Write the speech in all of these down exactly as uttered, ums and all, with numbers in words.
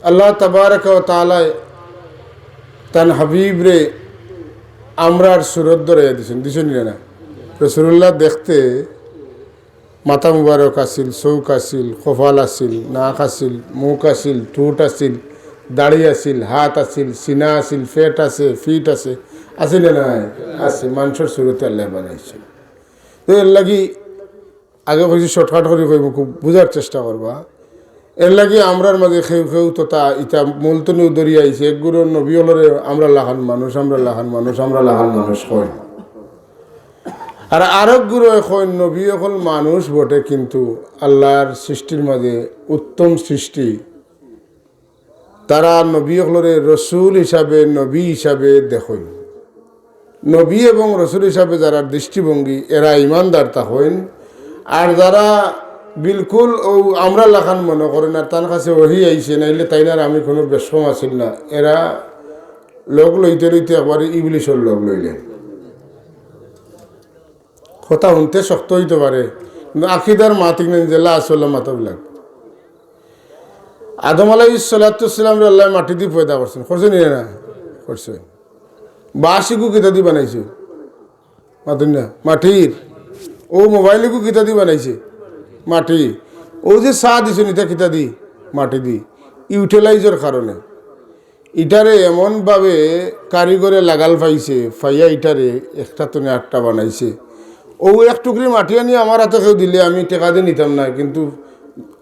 আল্লাহ তাবারাকা ওয়া তাআলায় তান হাবিবরে আমরার সুরত ধরাইয়া দিছইন, দিছইন নি না? রাসূলুল্লাহ দেখতে মাথা মুবারক আছিল, চউখ আছিল, কপাল আছিল, নাক আছিল, মুখ আছিল, ঠুট আছিল, দাড়ি আছিল, হাত আছিল, সিনা আছিল, পেট আছে, ফিট আছে, আছে না নাই? আছে। মানষর সুরতে আল্লায় বানাইছইন। তো এরলাগি আগে কইছি, shortcut করি কইমু, খুব বুঝার চেষ্টা করবা। এরলাগি আমরার মাঝে কেউ কেউ তো তা ইতা মুলতনিও ধরি আইছে, এক গুরু নবী অকলরে আমরার লাখান মানুষ, আমরার লাখান মানুষ, আমরার লাখান মানুষ কয়। আর আরক গুরু কয় নবী অকল মানুষ বটে, কিন্তু আল্লার সৃষ্টির মাঝে উত্তম সৃষ্টি। তারা নবী অকলরে রসুল হিসাবে, নবী হিসাবে দেখইন। নবী এবং রসুল হিসাবে যারার দৃষ্টিভঙ্গি, এরা ইমানদার থাকইন। আর যারা বিলকুল অউ আমরার লাখান মনো করইন, আর তান কাছে ওহী আইছে, নাইলে তাইন আর আমি কুনু বেশকম আছিল না, এরা লগ লইতে লইতে একবারে ইবলিসর লগ লইলে। কথা হুনতে শক্ত অইতো পারে, কিন্তু আকিদার মাতিক নেন জেলা আসলে মাথা বিলাক। আদম আলাইহিস সালাতু ওয়াস সালামরে আল্লায় মাটিদি পয়দা করছইন, করছইন নি না? করছইন। বাঁশিগু কিতাদি বানাইছে? মাতইন না, মাটির। অউ মোবাইলগু কিতাদি বানাইছে? মাটি। অউ যে চা দিছইন, ইতা কিতাদি? মাটিদি। Utilizeর কারণে। ইটারে এমনভাবে কারিগরে লাগাল পাইছে, পাইয়া ইটারে একটা তনে আটটা বানাইছে। অউ এক টুকরি মাটি আনি আমার আতো কেউ দিলে আমি টেকাদি নিতাম না, কিন্তু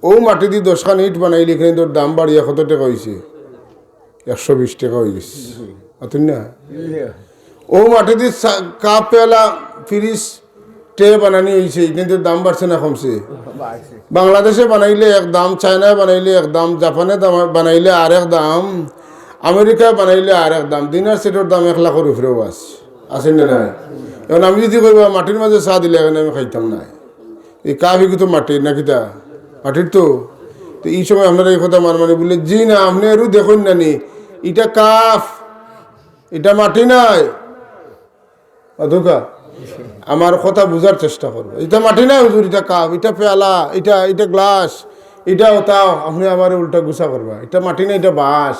অউ মাটিদি দশখান ইট বানাইলে ইখান ইটার দাম বাড়িয়া কত টেকা অইছে? একশো বিশ টেকা অইগেছে। মাতইন না? অউ মাটিদি চা-, কাপ, পেয়ালা, ফ্রিজ, ট্রে বানানি অইছে, ইখান ইটার দাম বাড়ছে না কমছে? বাংলাদেশে বানাইলে এক দাম, চায়নায় বানাইলে এক দাম, জাপানে দাম-, বানাইলে আরেক দাম, আমেরিকায় বানাইলে আরেক দাম। Dinner setর দাম এক লাখর উপরেও আছে, আছে না নাই? এখন আমি যুদি কইবা মাটির মাঝে চা দিলে, এখন আমি খাইতাম না। এই কাপ ইগু তো মাটির না কিতা? মাটির তো। তো ই সময় আপনারা ই কথা মারামারি বুলে, "জি না, আপনে এরু দেখইন না নি, ইটা কাপ, ইটা মাটি নায়।" অতকা আমার কথা বুঝার চেষ্টা করবা। ইটা মাটি নায় হুজুর, ইটা কাপ, ইটা পেয়ালা, ইটা, ইটা গ্লাস, ইটা ওটা, আপনে আমারে উল্টা গুছা করবা। ইটা মাটি না, ইটা বাঁশ।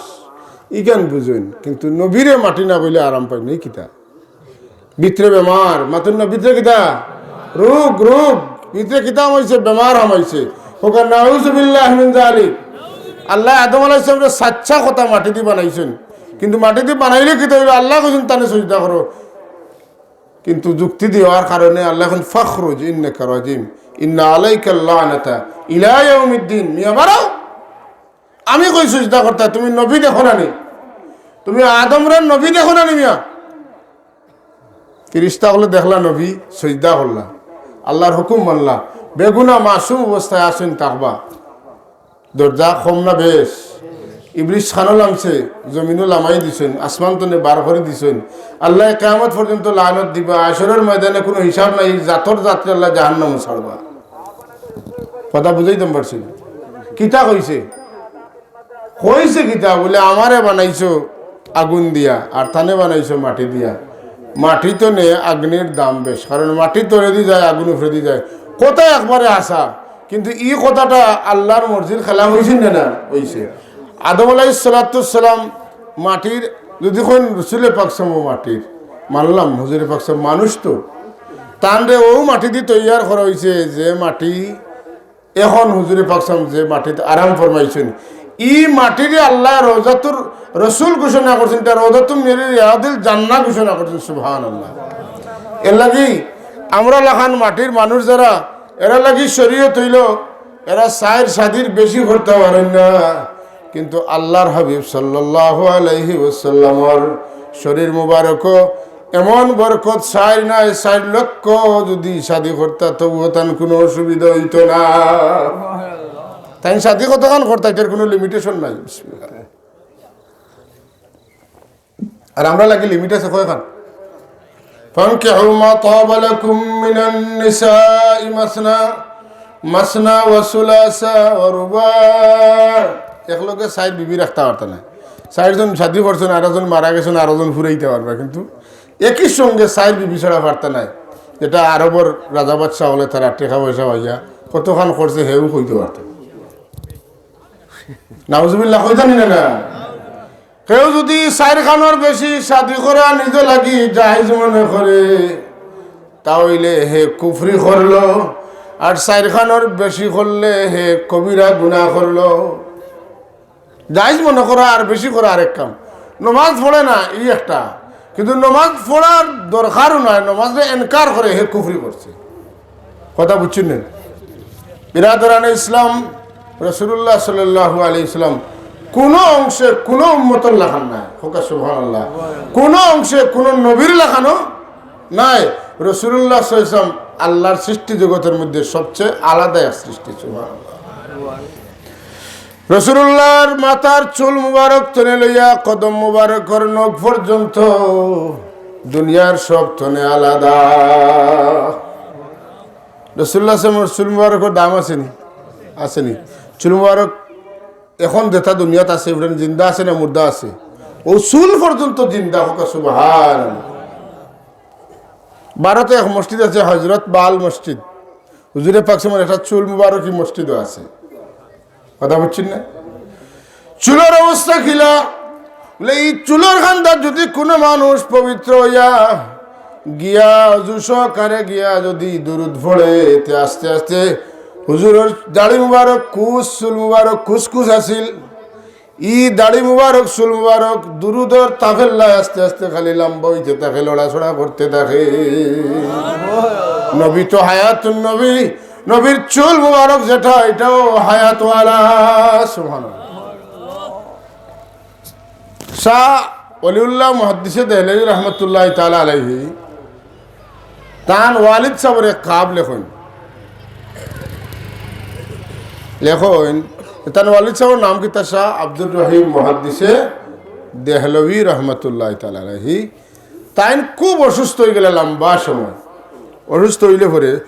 ইখান বুঝইন, কিন্তু নবীরে মাটি না কইলে আরাম পাইন না, ই কিতা? ভিতরে বেমার, মাতইন না, ভিতরে কিতা? রোগ, রোগ। ভিতরে কিতা হামাইছে? বেমার হামাইছে। কউক্কা, নাউজুবিল্লাহ মিন যালিক। আল্লায় আদম আলাইহিস সালামরে সাচ্চা কথা মাটিদি বানাইছইন, কিন্তু মাটিদি বানাইলে কিতা অইলো? আল্লায় কইছইন, "তানে সজদা করো।" কিন্তু যুক্তি দেওয়ার কারণে আল্লায় কইন, "ফাখরুজ ইন্নাকা রাজিম, ইন্না আলাইকাল লানাতা ইলা ইয়াউমিদ্দিন।" মিয়া বারও, আমি কই সজদা করতায়, তুমি নবী দেখো না নি? তুমি আদমরে নবী দেখো না নি মিয়া? ফিরিস্তা অকলে দেখলা নবী, সজদা করলা, আল্লার হুকুম মানলা, বেগুনা মাসুম অবস্থায় আছইন থাকবা। দরজা কম না বেশ? ইবলিস খানো লামছে, জমিনো লামাই দিছইন, আসমান তনে বার করি দিছইন। আল্লায় কিয়ামত পর্যন্ত লানত দিবা, হাশরর ময়দানে কুনু হিসাব নাই, জাতর জাতরে আল্লায় জাহান্নামো ছাড়বা। কথা বুঝাইতাম পারছি না? কিতা কইছে? কইছে কিতা? বুলে, "আমারে বানাইছো আগুন দিয়া, আর তানে বানাইছো মাটি দিয়া।" মাটি তনে আগুনর দাম বেশ, কারণ মাটি তলেদি যায়, আগুন উপরেদি যায়। কথা একবারে হাছা, কিন্তু ই কথাটা আল্লার মর্জির খেলাফ অইছে না? না, অইছে। আদম আলাইহিস সালাতু ওয়াস সালাম মাটির, যুদি কইন রসুলে পাক সাল্লাল্লাহু আলাইহি ওয়াসাল্লাম মাটির, মানলাম হুজুরে পাক সাল্লাল্লাহু আলাইহি ওয়াসাল্লাম মানুষ তো, তানরে অউ মাটিদি তৈয়ার করা অইছে যে মাটি এখন হুজুরে পাক সাল্লাল্লাহু আলাইহি ওয়াসাল্লাম যে মাটিত আরাম ফরমাইছইন, ই মাটিরে আল্লায় রওজাতুর রসুল ঘোষণা করছইন, ইটা রওজাতুম মিন রিয়াদিল জান্নাহ ঘোষণা করছইন। সুবহানাল্লাহ। এরলাগি আমরা লাখান মাটির মানুষ যারা, এরার লাগি শরীয়ত অইলো, এরা চাইর শাদির বেশি করতা পারইন না, কিন্তু আল্লার হাবিব সাল্লাল্লাহু আলাইহি ওয়াসাল্লামর শরীর মুবারকো এমন বরকত চাইর নায়, চাইর লক্ষ যুদি শাদি করতা, তবুও তান কুনু অসুবিধা অইতো না। তাইন শাদি কতখান করতা, ইটার কুনু limitation নাই। বিসমিল্লাহ। আর আমরার লাগি limit আছে কয়খান? ফানকিহু মা তাবা লাকুম মিনান নিসাই মাসনা, মাসনা ওয়া সুলাসা ওয়া রুবা। একলগে চাইর বিবি রাখতা পারতা না। চাইরজন শাদি করছইন, আরোজন মারা গেছইন, আরোজন ফুরাইতা পারবা, কিন্তু একই সঙ্গে চাইর বিবি ছাড়া পারতা নায়। যেটা আরবর রাজা বাদশা অকলে তারা টেকা পয়সা পাইয়া কতখান করছে, হেউ কইতা পারতা না। নাউজুবিল্লাহ কইতানি না, না? কেউ যুদি চাইরখানর বেশি শাদি করা নিজর লাগি জায়েজ মনে করে, তা অইলে হে কুফরি করলো, আর চাইরখানর বেশি করলে হে কবিরা গুনাহ করলো। জায়েজ মনে করা আর বেশি করা আরেক কাম। নমাজ পড়ে না, ই একটা, কিন্তু নমাজ পড়ার দরকারও নাই, নমাজরে এনকার করে, হে কুফরি করছে। কথা বুঝছইন নি? বিরাদরানে ইসলাম, রাসূলুল্লাহ সাল্লাল্লাহু আলাইহি ওয়াসাল্লাম কুনু অংশে কুনু উম্মতর লাখান নাই। কউক্কা সুবহানাল্লাহ। কুনু অংশে কুনু নবীর লাখানও নাই। রাসূলুল্লাহ সাল্লাল্লাহু আলাইহি ওয়াসাল্লাম আল্লাহর সৃষ্টি জগতর মধ্যে সবচেয়ে আলাদা এক সৃষ্টি। সুবহানাল্লাহ। রাসূলুল্লাহর মাথার চুল মুবারক তনে লইয়া কদম মুবারকর নখ পর্যন্ত দুনিয়ার সব তনে আলাদা। রাসূলুল্লাহ সাল্লাল্লাহু আলাইহি ওয়াসাল্লামর চুল মুবারকর দাম আছে নি? আছে নি? চুল মুবারক এখন যেটা দুনিয়াত আছে, ইটা জিন্দা আছে না মুর্দা আছে? অউ চুল পর্যন্ত জিন্দা। কউক্কা সুবহানাল্লাহ। ভারতে এক মসজিদ আছে হযরত বাল মসজিদ, হুজুরে পাক সাল্লাল্লাহু আলাইহি ওয়াসাল্লামর একটা চুল মুবারকি মসজিদও আছে। কথা বুঝছইন না? চুলর অবস্থা কিলা? বলে, ই চুলর কান্দাত যুদি কুনু মানুষ পবিত্র অইয়া গিয়া, অজু সহকারে গিয়া যুদি দুরুদ পড়ে, তে আস্তে আস্তে হুজুরর দাড়ি মুবারক কুচ, চুল মুবারক কুচকুচ আছিল, ই দাড়ি মুবারক, চুল মুবারক দুরুদর তাফেল্লায় আস্তে আস্তে খালি লম্বা অইতে থাকে, লড়াচড়া করতে থাকে। নবী তো হায়াতুন নবী, নবীর চুল মুবারক যেটা, ইটাও হায়াতওয়ালা। সুবহানাল্লাহ। শাহ ওলিউল্লাহ মুহাদ্দিসে দেহলভী রহমতুল্লাহি তাআলা আলাইহি তান ওয়ালিদ সাবর এক খাব লেখইন। লেখইন, তান ওয়ালিদ সাবর নাম কিতা? শাহ আব্দুর রহিম মুহাদ্দিসে দেহলভী রহমতুল্লাহি তাআলা আলাইহি। তাইন খুব অসুস্থ অইগেলা লম্বা সময়। অসুস্থ অইলে পরে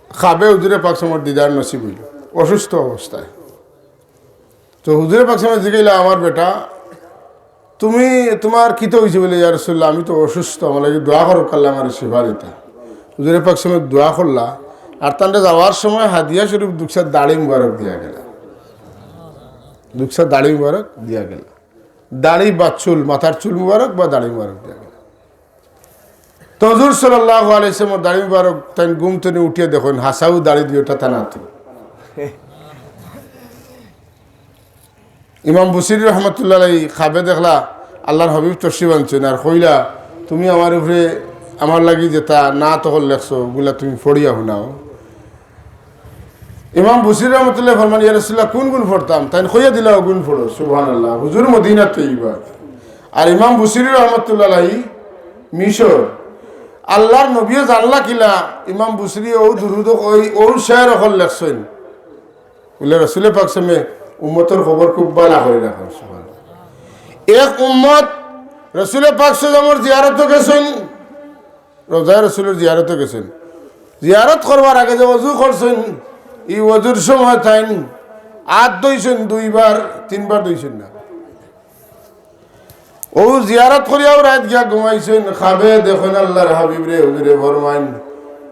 খাবে হুজুরে পাক সাল্লাল্লাহু আলাইহি ওয়াসাল্লামর দিদার নসিব অইলো অসুস্থ অবস্থায়। তো হুজুরে পাক সাল্লাল্লাহু আলাইহি ওয়াসাল্লামে জিগাইলা, "আমার বেটা, তুমি, তুমার কিতা অইছে?" বলে, "ইয়া রাসূলুল্লাহ, আমি তো অসুস্থ, আমার লাগি দোয়া করউক্কা, আল্লায় আমারে শিফা দিতা।" হুজুরে পাক সাল্লাল্লাহু আলাইহি ওয়াসাল্লামে দোয়া করলা, আর তানরে যাওয়ার সময় হাদিয়া স্বরূপ দুকসা দাড়ি মুবারক দিয়া গেলা। দুকসা দাড়ি মুবারক দিয়া গেলা। দাড়ি বা চুল, মাথার চুল মুবারক বা দাড়ি মুবারক দিয়া গেলা। তো হুজুর সাল্লাল্লাহু আলাইহি ওয়াসাল্লামর দাড়ি মুবারক তাইন ঘুম তনে উঠিয়া দেখইন, হাছাউ দাড়ি দুইটা তান আতো। ইমাম বুসিরি রহমতুল্লাহ আলাইহি খাবে দেখলা আল্লাহর হাবিব তশরিফ আনছইন, আর কইলা, "তুমি আমার উপরে, আমার লাগি যেতা নাত অকল লেখছো, অগুলা তুমি পড়িয়া হুনাও।" ইমাম বুসিরি রহমতুল্লাহ ফরমান, "ইয়া রাসূলুল্লাহ, কুন কুন পড়তাম?" তাইন কইয়া দিলা, "অগুন পড়ো।" সুবহানাল্লাহ। হুজুর মদিনা তৈয়বা, আর ইমাম বুসিরি রহমতুল্লাহ আলাইহি মিশর। আল্লাহর নবীয়ে জানলা কিলা ইমাম বুসিরি অউ দুরুদ, অউ, অউ শের অকল লেখছইন? বলে, রসুলে পাক সামে উম্মতর খবর খুব ভালা করি রাখইন। সুবহানাল্লাহ। এক উম্মত রসুলে পাক সাল্লাল্লাহু আলাইহি ওয়াসাল্লামর জিয়ারতো গেছইন, রওজায়ে রসুলর জিয়ারতো গেছইন। জিয়ারত করবার আগে যে অজু করছইন, ই অজুর সময় তাইন আত ধইছইন দুইবার, তিনবার ধইছইন না। অউ জিয়ারত করিয়াউ রাইত গিয়া ঘুমাইছইন, খাবে দেখইন আল্লাহর হাবিবরে, হুজুরে ফরমাইন,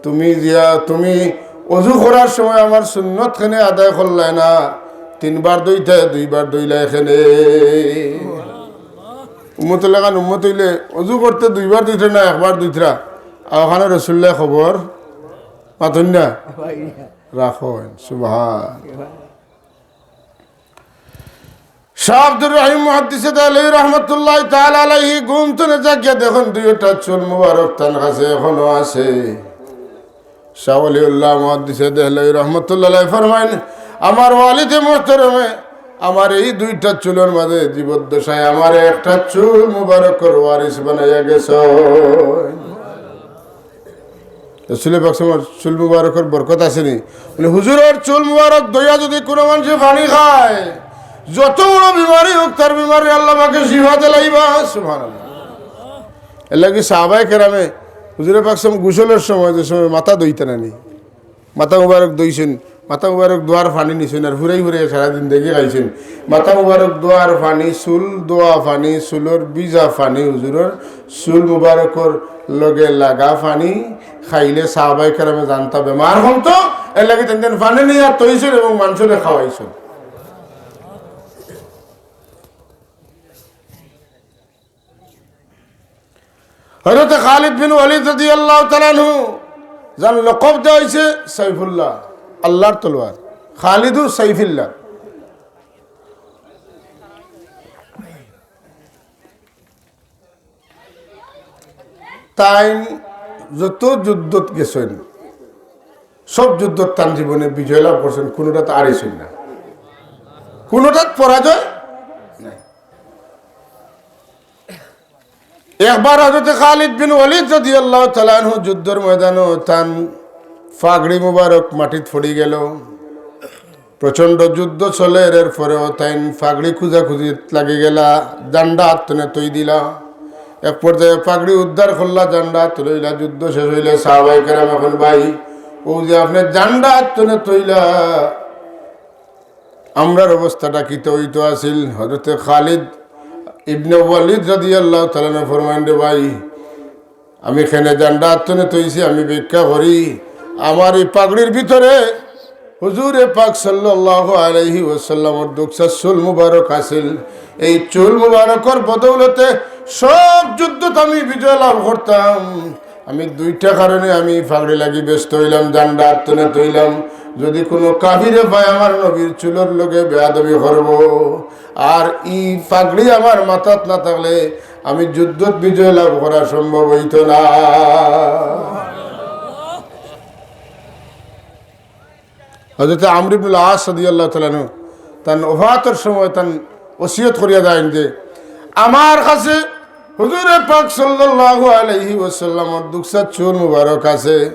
"তুমি জিয়া, তুমি অজু করার সময় আমার সুন্নত কেনে আদায় করলায় না, তিনবার ধইতায়, দুইবার ধইলায় কেনে?" উম্মতর লাখান উম্মত অইলে অজু করতে দুইবার ধইতরা না, একবার ধইতরা। আর অখানো রসুলুল্লায় খবর মাতইন না, রাখইন। সুবহান। শাহ আব্দুর রহিম মুহাদ্দিসে দেহলভী রহমতুল্লাহি তাআলা আলাইহি ঘুম তনে জাগিয়া দেখইন দুইওটা চুল মুবারক তান কাছে অখনো আছে। শাহ ওলিউল্লাহ মুহাদ্দিসে দেহলভী রহমতুল্লাহ আলাইহি ফরমাইন, "আমার ওয়ালিদে মুহতারামে আমার এই দুইটা চুলর মাঝে জীবদ্দশায় আমার একটা চুল মুবারকর ওয়ারিস বানাইয়া গেছইন।" রসুলে পাক সাল্লাল্লাহু আলাইহি ওয়াসাল্লামর চুল মুবারকর বরকত আছে নি? বলে, হুজুরর চুল মুবারক ধইয়া যদি কুনু মানষে পানি খায়, যত বড় বিমারি অউক, তার বিমারি আল্লাহ পাকে শিফা দিলাইবা। সুবহানাল্লাহ। এরলাগি সাহাবায়ে কেরামে হুজুরে পাক সাল্লাল্লাহু আলাইহি ওয়াসাল্লাম গোসলর সময় যে সময় মাথা ধইতা না নি, মাথা মুবারক ধইছইন, মাথা মুবারক ধোয়ার পানি নিছইন, আর ফুরাই ফুরাই সারা জিন্দেগি খাইছইন। মাথা মুবারক ধোয়ার পানি, চুল ধোয়া পানি, চুলর ভিজা পানি হুজুরর চুল মুবারকর লগে লাগা পানি খাইলে সাহাবায়ে কেরামে জানতা বেমার কমতো, এরলাগি তাইন তাইন পানি নিয়া থইছইন এবং মানষরে খাওয়াইছইন। হযরতে খালিদ বিন ওয়ালিদ রাদিয়াল্লাহু তাআলা আনহু, যার লকব দেওয়া হইছে সাইফুল্লাহ, আল্লাহর তলোয়ার, খালিদু সাইফিল্লাহ। তাইন যত যুদ্ধত গেছইন, সব যুদ্ধত তান জীবনে বিজয় লাভ করছইন, কোনোটাত হারছইন না, কোনোটাত পরাজয় নাই। একবার হযরতে খালিদ বিন ওয়ালিদ রাদিয়াল্লাহু তাআলা আনহু যুদ্ধর ময়দানো তান পাগড়ি মুবারক মাটিত পড়ি গেল। প্রচণ্ড যুদ্ধ চলের, এরপরেও তাইন পাগড়ি খুঁজাখুঁজিত লাগি গেলা, জান্ডা আত থনে থই দিলা। এক পর্যায়ে পাগড়ি উদ্ধার করলা, জান্ডা আত থনে থইলা, যুদ্ধ শেষ অইলে সাহাবায়ে কেরাম অখন, "ভাই, অউ যে আপনে জান্ডা আত থনে থইলা, আমরার অবস্থাটা কিতা অইতো আছিল?" হযরতে খালিদ ইবনে ওয়ালিদ রাদিয়াল্লাহু তাআলা আনহু ফরমাইন, "রে ভাই, আমি কেনে জান্ডা আত থনে থইছি, আমি ব্যাখ্যা করি। আমার ই পাগড়ির ভিতরে হুজুরে পাক সাল্লাল্লাহু আলাইহি ওয়াসাল্লামর দুকসা চুল মুবারক আছিল। এই চুল মুবারকর বদৌলতে সব যুদ্ধত আমি বিজয় লাভ করতাম। আমি দুইটা কারণে আমি পাগড়ি লাগি ব্যস্ত অইলাম, জান্ডা আত থনে থইলাম। যদি কুনু কাফিরে পায়, আমার নবীর চুলর লগে বেয়াদবি করবো, আর ই পাগড়ি আমার মাথাত না থাকলে আমি যুদ্ধত বিজয় লাভ করা সম্ভব অইতো না।" হযরতে আমর ইবনুল আস রাদিয়াল্লাহু তাআলা আনহু তান ওফাতর সময় তান ওসিয়ত করিয়া যাইন যে, "আমার কাছে হুজুরে পাক সাল্লাল্লাহু আলাইহি ওয়াসাল্লামর দুকসা চুল মুবারক আছে,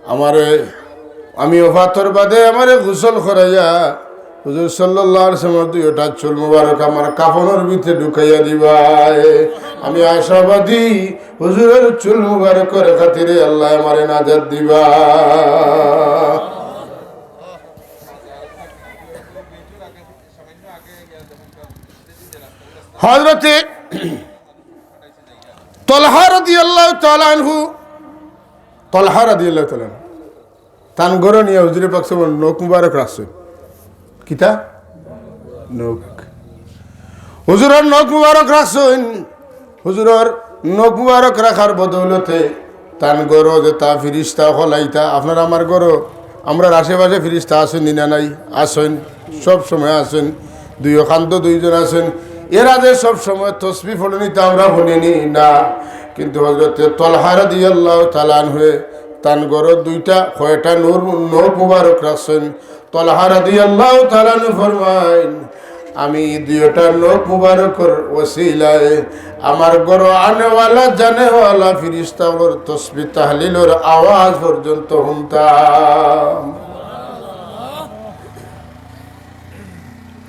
আমারে, আমি ওফাতর বাদে আমারে গোসল করাইয়া হুজুর সাল্লাল্লাহু আলাইহি ওয়াসাল্লামর দুইটা চুল মুবারক আমার কাফনর ভিতরে ঢুকাইয়া দিবায়। আমি আশাবাদী হুজুরর চুল মুবারকর খাতিরে আল্লায় আমারে নাজাত দিবা।" হযরতে তলহা রাদিয়াল্লাহু তাআলা আনহু, তলহা রাদিয়াল্লাহু তাআলা আনহু, তান ঘরো নিয়া হুজুরে পাক সাল্লাল্লাহু আলাইহি ওয়াসাল্লামর নখ মুবারক রাখছইন। কিতা? নখ। হুজুরর নখ মুবারক রাখছইন। হুজুরর নখ মুবারক রাখার বদৌলতে তান ঘরো যেতা ফিরিস্তা অকল আইতা, আপনার আমার ঘরো, আমরার আশেপাশে ফিরিস্তা আছইন নি না নাই? আছইন, সব সময় আছইন। দুইও কান্দো দুইজন আছইন। এরা যে সব সময় তসবি পড়ইন ইতা আমরা হুনি নি না, কিন্তু হযরতে তলহা রাদিয়াল্লাহু তাআলা আনহুয়ে তান ঘরো দুইটা, কয়টা নূর, নখ মুবারক রাখছইন। তলহা রাদিয়াল্লাহু তাআলা আনহু ফরমাইন, "আমি দুইটা নখ মুবারকর ওসিলায় আমার ঘরো আনেওয়ালা জানেওয়ালা ফিরিস্তা অকলর তসবি তাহলিলর আওয়াজ পর্যন্ত হুনতাম।"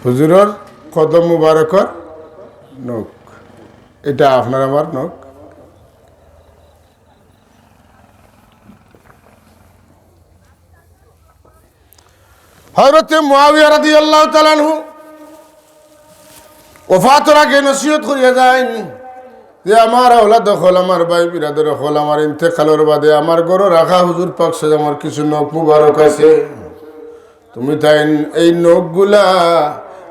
হুজুরর কদম মুবারকর নখ, ইটা আপনার আমার নখ। হযরতে মুআবিয়া রাদিয়াল্লাহু তাআলা আনহু ওফাতর আগে নসিহত করিয়া যাইন যে, "আমার আওলাদ অকল, আমার ভাই বিরাদর অকল, আমার ইন্তেকালর বাদে আমার ঘরো রাখা হুজুর পাক সাল্লাল্লাহু আলাইহি ওয়াসাল্লামর কিছু নখ মুবারক আছে। তুমি তাইন এই নখগুলা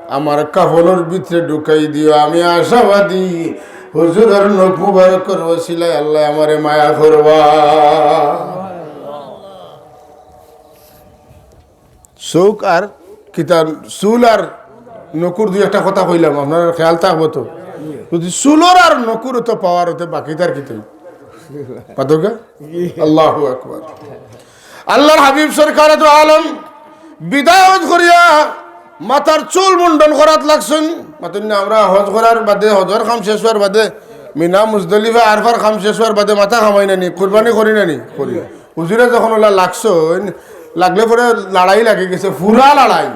আমার কাফনর ভিতরে ঢুকাই দিও। আমি আশাবাদী হুজুরর নখ মুবারকর ওসিলায় আল্লায় আমারে মায়া করবা।" চউখ আর কিতা, চুল আর নখর দুই একটা কথা কইলাম, আপনারার খেয়াল থাকবো তো। যদি চুলর আর নখর তো পাওয়ার অতে বাকি তার কিতা? পাতকা? আল্লাহু আকবার। আল্লাহর হাবিব সরকারে দু আলম বিদায় হজ করিয়া মাথার চুল মুন্ডন করাত লাগছইন। মাতইন না, আমরা হজ করার বাদে, হজর কাম শেষ অওয়ার বাদে, মিনা, মুজদলিফা, আরফার কাম শেষ অওয়ার বাদে মাথা কামাই না নি, কুরবানি করি না নি? করি। হুজুরে যখন অলা লাগছইন, লাগলে পরে লড়াই লাগি গেছে, পুরা লড়াই।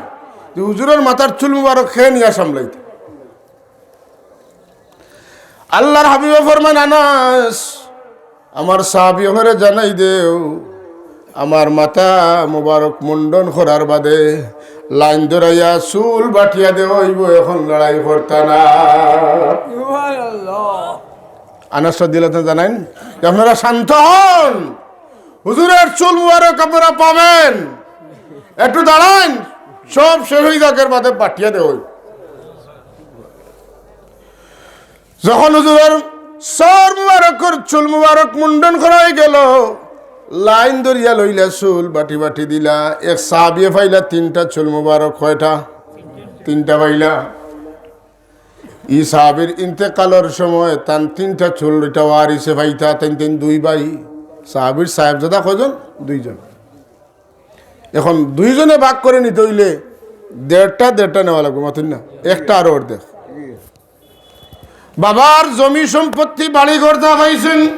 যে হুজুরর মাথার চুল মুবারক কে নিয়া সামলাইতা? আল্লাহর হাবিবে ফরমাইন, "আনাস, আমার সাহাবী অকলরে জানাই দেও, আমার মাথা মুবারক মুন্ডন করার বাদে লাইন ধরাইয়া চুল বাটিয়া দেওয়া অইবো, এখন লড়াই করতা না।" সুবহানাল্লাহ। আনাস রাদিয়াল্লাহু তাআলা জানাইন যে, "আপনারা শান্ত হন, হুজুরের চুল মুবারক আপনারা পাবেন, একটু দাঁড়ান, সব শেষ অই যাক, এর বাদে বাটিয়া দেওয়া অইবো।" যখন হুজুরর সর মুবারকর চুল মুবারক মুন্ডন করা অইগেলো। লাইন ধরিয়া লইলা, চুল বাটি বাটি দিলা। এক সাহাবিয়ে পাইলা তিনটা চুল মুবারক। কয়টা? তিনটা পাইলা। ই সাহাবির ইন্তেকালর সময় তান তিনটা চুল, ইটা ওয়ারিসে পাইতা, তাইন তাইন দুই ভাই। সাহাবির সাহেবজাদা কয়জন? দুইজন। এখন দুইজনে ভাগ করি নিতে অইলে দেড়টা দেড়টা নেওয়া লাগবো, মাতইন না? একটা আরো অর্ধেক। বাবার জমি সম্পত্তি, বাড়ি ঘর যা পাইছইন,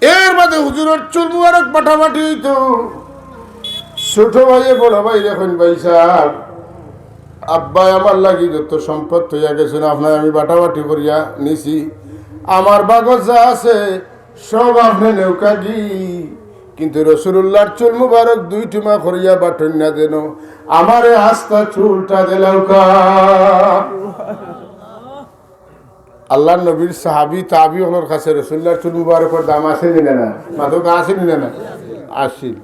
এর বাদে হুজুরর চুল মুবারক বাটাবাটি অইতো। ছোট ভাইয়ে বড় ভাইরে কইন, "ভাই সাব, আব্বায় আমার লাগি যত সম্পদ থইয়া গেছইন, আপনারে আমি বাটাবাটি করিয়া নিছি। আমার বাগত যা আছে সব আপনে নেউক্কা গি।" কিন্তু রসুলুল্লাহর চুল মুবারক দুই টুমা করিয়া বাটইন না যেন, আমারে আস্তা চুলটা দিলাউক্কা। আল্লাহর নবীর সাহাবী তাবি অকলর কাছে রসুলুল্লাহর চুল মুবারকর দাম আছে নি না? মাতউক্কা, আছে নি না? আছিল।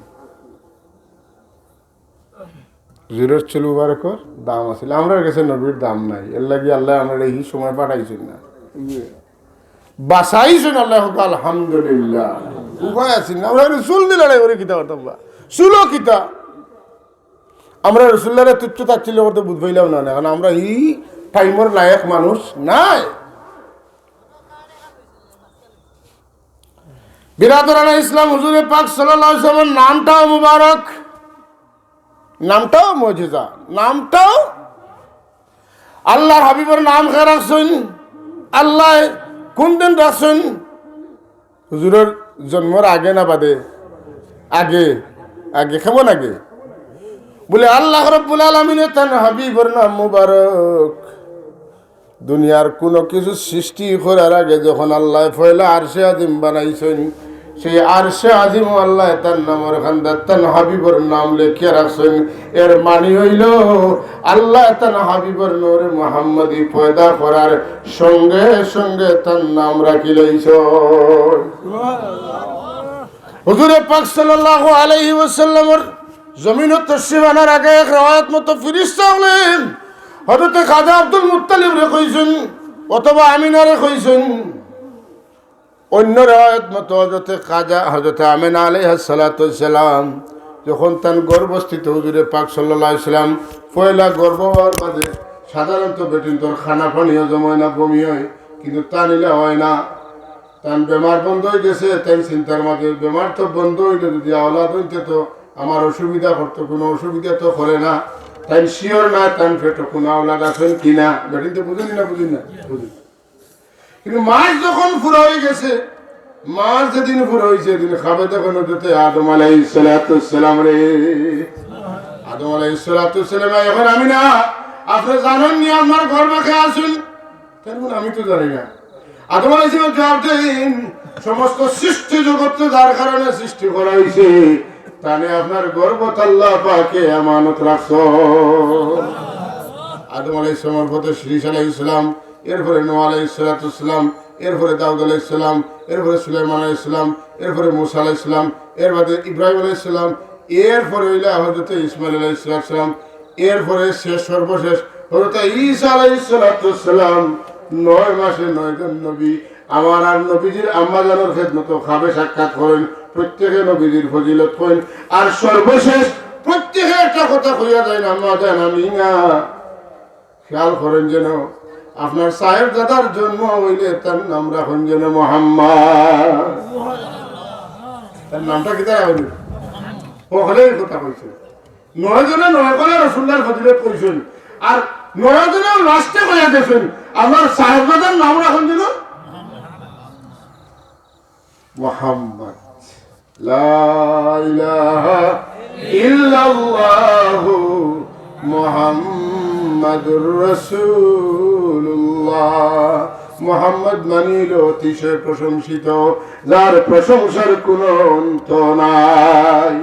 হুজুরর চুল মুবারকর দাম আছিল। আমরার কাছে নবীর দাম নাই, এর লাগি আল্লায় আমরারে ই সময় পাঠাইছইন না, বাঁচাইছইন আল্লায়। কউক্কা আলহামদুলিল্লাহ। উপায় আছিল না, আমরা চুল দি লড়াই করি কিতা করতাম বা? চুলও কিতা? আমরা রসুলুল্লাহরে তুচ্ছ তাচ্ছিল্য করতে বুঝ পাইলাম না, কারণ আমরা ই টাইমর লায়েক মানুষ নায়। বিরাদরানে ইসলাম, হুজুরে পাক সাল্লাল্লাহু আলাইহি ওয়াসাল্লামর নামটাও মুবারক, নামটাও মুজিজা, নামটাও আল্লাহর হাবিবর নাম কে রাখছইন? আল্লায় কুনদিন রাখছইন? হুজুরর জন্মর আগে না বাদে? আগে। আগে, কেমন আগে? বলে, আল্লাহ রাব্বুল আলামিনে তান হাবিবর নাম মুবারক দুনিয়ার কুনু কিছু সৃষ্টি করার আগে যখন আল্লায় পয়লা আরশে আজিম বানাইছইন, সেই আরশে আজিমও আল্লায় তান নামর কান্দাত তান হাবিবর নাম লেখিয়া রাখছইন। এর মানি অইলো, আল্লায় তান হাবিবর নূরে মুহাম্মদী পয়দা করার সঙ্গে সঙ্গে তান নাম রাখিলাইছইন। হুজুরে পাক সাল্লাল্লাহু আলাইহি ওয়াসাল্লামর জমিনো তশরিফ আনার আগে এক রেওয়ায়াত মতো ফিরিস্তা অকলে হযরতে খাজা আব্দুল মুত্তালিবরে কইছইন অথবা আমিনারে কইছইন। অন্য রেওয়ায়াত মতো হযরতে খাজা, হযরতে আমিনা আলাইহাস সালাতু ওয়াস সালাম যখন তান গর্ভস্থিত হুজুরে পাক সাল্লাল্লাহু আলাইহি ওয়াসাল্লাম পয়লা গর্ভ অওয়ার বাদে সাধারণত বেটিন্তর খানা পানি হজম অয় না, বমি অয়, কিন্তু তান ইলা অয় না। তান বেমার বন্ধ অইগেছে, তাইন চিন্তার মাঝে, বেমার তো বন্ধ অইলো, যদি আওলাদ অইতে তো আমার অসুবিধা করতো, কুনু অসুবিধা তো করে না। তাইন sure না তান পেটো কুনু আওলাদ আছইন কি না। বেটিন্তে বুঝইন না, বুঝইন না? বুঝইন। কিন্তু মাস যখন পুরা অইগেছে, মাস যেদিন পুরা অইছে, এদিন খাবে তখন হযরতে আদম আলাইহিস সালাতু ওয়াস সালামরে। আদম আলাইহিস সালাতু ওয়াস সালাম, এখন আমি না, আপনে জানইন নি আমার গর্ভে কে আছইন? তাইন কইন, আমি তো জানি না। আদম আলাইহিস সালাম জবাব দেইন, সমস্ত সৃষ্টি জগৎ যার কারণে সৃষ্টি করা অইছে, তানে আপনার গর্ভত আল্লাহ পাকে আমানত রাখছইন। আদম আলাইহিস সালামর পরে শীষ আলাইহিস সালাম, এরপরে নূহ আলাইহিস সালাতু ওয়াস সালাম, এরপরে দাউদ আলাইহিস সালাম, এরপরে সুলাইমান আলাইহিস সালাম, এরপরে মুসা আলাইহিস সালাম, এর বাদে ইব্রাহিম আলাইহিস সালাম, এরপরে অইলা হযরতে ইসমাইল আলাইহিস সালাতু ওয়াস সালাম, এরপরে শেষ, সর্বশেষ হযরতে ঈসা আলাইহিস সালাতু ওয়াস সালাম। নয় মাসে নয়জন নবী, আমার আর নবীজির আম্মাজানর খেদমতো খাবে সাক্ষাৎ করইন। প্রত্যেকে নবীজির ফজিলত কইন। আর সর্বশেষ প্রত্যেকে একটা কথা কইয়া যাইন, "আম্মাজান আমিনা।" খেয়াল করইন যেন, আপনার সাহেবজাদার জন্ম অইলে তার নাম রাখইন যেন মোহাম্মদ। তার নামটা কিতা রাখইন? হকলে ই কথা কইছইন। নয় জনে নয় কলে রসুলুল্লাহর ফজিলত কইছইন। আর নয় জনে লাস্টে কইয়া গেছইন, আমার সাহেবজাদার নাম রাখইন যেন মোহাম্মদ। লা ইলাহা ইল্লাল্লাহু মুহাম্মাদুর রাসূলুল্লাহ। মুহাম্মদ মানি অইলো অতিশয় প্রশংসিত, যার প্রশংসার কোনো অন্ত নাই।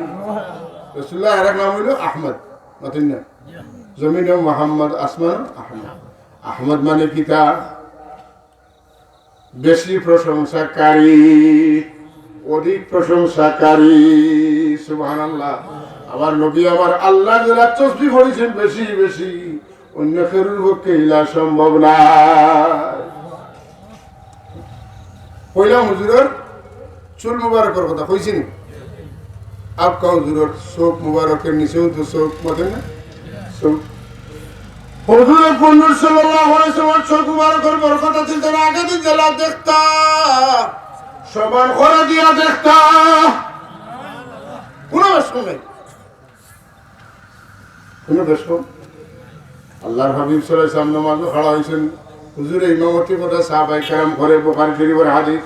রাসূলুল্লাহর আরেক নাম অইলো আহমদ, মাতইন না? জমিনো মুহাম্মদ, আসমানো আহমদ। আহমদ মানে কিতা? বেশি প্রশংসাকারী, অধিক প্রশংসাকারী। সুবহানাল্লাহ। আমার নবী আমার আল্লাহ যেলা তসবি পড়ছইন বেশি বেশি, অন্য কেউর পক্ষে ইলা সম্ভব না। কইলাম হুজুরর চুল মুবারকর কথা, কইছি নি? আপকা হুজুরর চউখ মুবারকর নিচেও তো চউখ, মাতেন না? চউখ। হুজুরে পুরনুর সাল্লাল্লাহু আলাইহি ওয়াসাল্লামর চউখ মুবারকর বরকত আছিল, তারা আগে দিন জেলা দেখতা, সমান করে দিয়া দেখতা। কোনো বেশ নাই। কোনো বেশ কম। আল্লাহর হাবিব সাল্লাল্লাহু আলাইহি ওয়াসাল্লাম নামাজো খাড়া অইছইন, হুজুরে ইমামতি কররা, সাহাবায়ে কেরাম করে, বুখারী শরীফর হাদিস।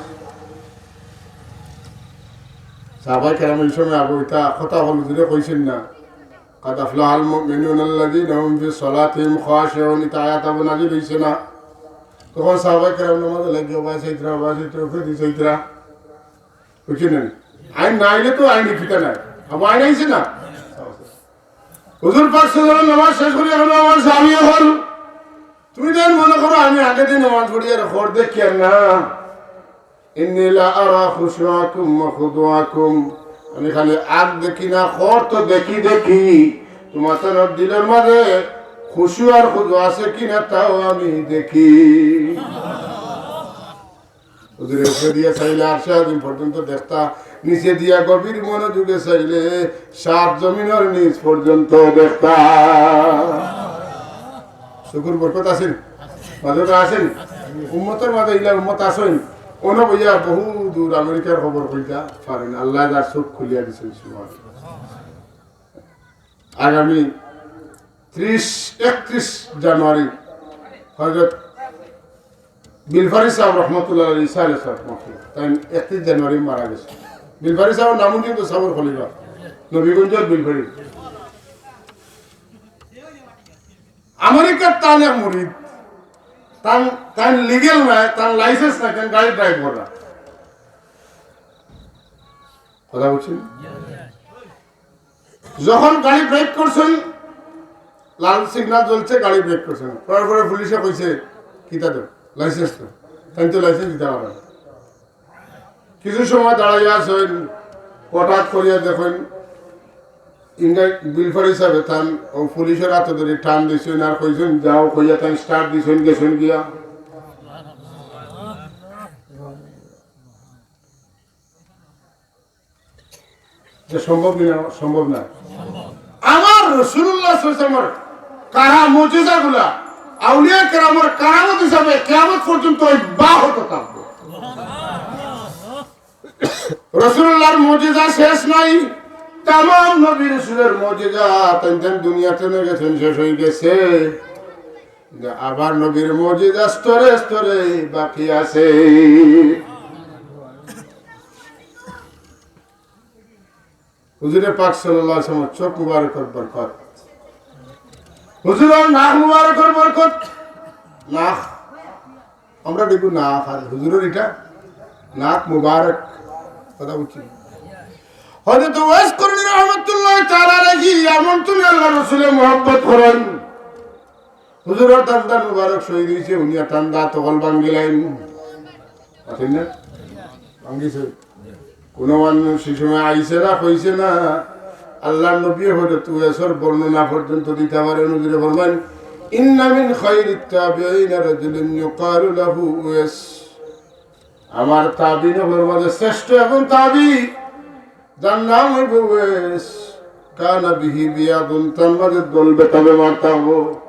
সাহাবায়ে কেরাম এই সময় আগে ইতা কথা অকল হুজুরে কইছইন না, "কাদ আফলাহাল মুমিনুন আল্লাযীনা হুম ফি সালাতিহিম খাশিউন", ইতা আয়াত আবার নাজিল অইছে না? তখন সাহাবায়ে কেরাম নামাজো লাগিয়া উবায় চাইতরা, উবায় চাইতরা, উফরে দি চাইতরা। বুঝছইন নি? আইন না আইলে তো আইন কিতা নাই। আবার আইন আইছে না? হুজুর পাক সাল্লাল্লাহু আলাইহি ওয়াসাল্লাম নামাজ শেষ করি এখন আমার স্বামী এখন, তুমি যেন মনে করো আমি আগে দিন নামাজ পড়ি আর খর দেখিয়ার না। ইন্নী লা আরা খুশুআকুম ওয়া খুদুআকুম। আমি খালি আগ দেখি না, খর তো দেখি দেখি। তোমার তো দিলর মাঝে খুশু আর খুদু আছে কিনা তাও আমি দেখি। হুজুরে উপরে দিয়া চাইলে আরশে আজিম পর্যন্ত দেখতা, নিচে দিয়া গভীর মনোযোগে চাইলে সাত জমিনর নিচ পর্যন্ত দেখতা। চকুর বরকত আছে নি? মাঝে তো আছে নি? উম্মতর মাঝে ইলা উম্মত আছইন। অনো বইয়া বহু দূর আমেরিকার খবর কইতা পারেন। আল্লায় যার চোখ খুলিয়া দিছইন, সুবহানাল্লাহ। আগামী ত্রিশ, একত্রিশ জানুয়ারি হযরত বিলফারি সাহেব রহমতুল্লাহ আলাইহি, ইসা আলাইহিস সালাম রহমতুল্লাহ, তাইন একত্রিশ জানুয়ারি মারা গেছইন। বিলফারি সাহেবর নাম হুনছইন তো, সাবর খলিফা, নবীগঞ্জর বিলফারি। আমেরিকার তান এক মুরিদ, তান, তান লিগ্যাল নাই, তান লাইসেন্স নাই, তান গাড়ি ড্রাইভ কররা। কথা বুঝছইন? যখন গাড়ি ব্রেক করছইন, লাল সিগন্যাল জ্বলছে, গাড়ি ব্রেক করছইন। করার পরে পুলিশে কইছে, "কিতা দেও? লাইসেন্স দেও।" তাইন তো লাইসেন্স দিতা পাররা না। কিছু সময় দাঁড়াইয়া আছইন, হঠাৎ করিয়া দেখইন, ইংরেজ বিলফারি সাহেবে তান অউ পুলিশর আতো ধরি টান দিছইন আর কইছইন, "যাও," কইয়া তাইন স্টার্ট দিছইন, গেছইন গিয়া। যে সম্ভব না, সম্ভব না। আমার রাসূলুল্লাহ সাল্লাল্লাহু আলাইহি ওয়াসাল্লামর কারা মুজিজাগুলা আউলিয়া কেরামর কারামত হিসাবে কিয়ামত পর্যন্ত অব্যাহত থাকবো। রাসূলুল্লাহর মুজিজা শেষ নাই, তামাম নবী রাসূলর মুজিজা তাইন তাইন দুনিয়া থনে গেছইন, শেষ অইগেছে। কিন্তু আবার নবীর মুজিজা স্তরে স্তরে বাকি আছে। হুজুরে পাক সাল্লাল্লাহু আলাইহি ওয়াসাল্লামর চোখ মুবারকর বরকত, হুজুরর নাক মুবারকর বরকত, নাক, আমরা দেখি নাক, আর হুজুরর ইটা নাক মুবারক। কথা বুঝছইন? হযরত ওয়াইস করনী রহমতুল্লাহ তাআলা আলাইহি ইয়ামন থনে আল্লাহর রাসূলে মহব্বত করইন। হুজুরর তান দাত মুবারক শহীদ অইছে, হুনিয়া তান দাত অকল ভাঙ্গিলাইন। আছে না? ভাঙ্গিছে। কোনো মানুষ সেই সময় আইছে না, কইছে না। আল্লাহর নবী হযরত উওয়েসর বর্ণনা পর্যন্ত দিতা পারে। হুজুরে ফরমাইন, "ইন্না মিন খায়রিত তাবিঈনা রাজুলুন ইউকালু লাহু উওয়েস।" আমার তাবিঈন অকলর মাঝে শ্রেষ্ঠ একজন তাবিঈ, যার নাম অইলো উওয়েস। কানা বিহি বিয়াদুন, তান মাঝে দল বেটা বেমার থাকবো।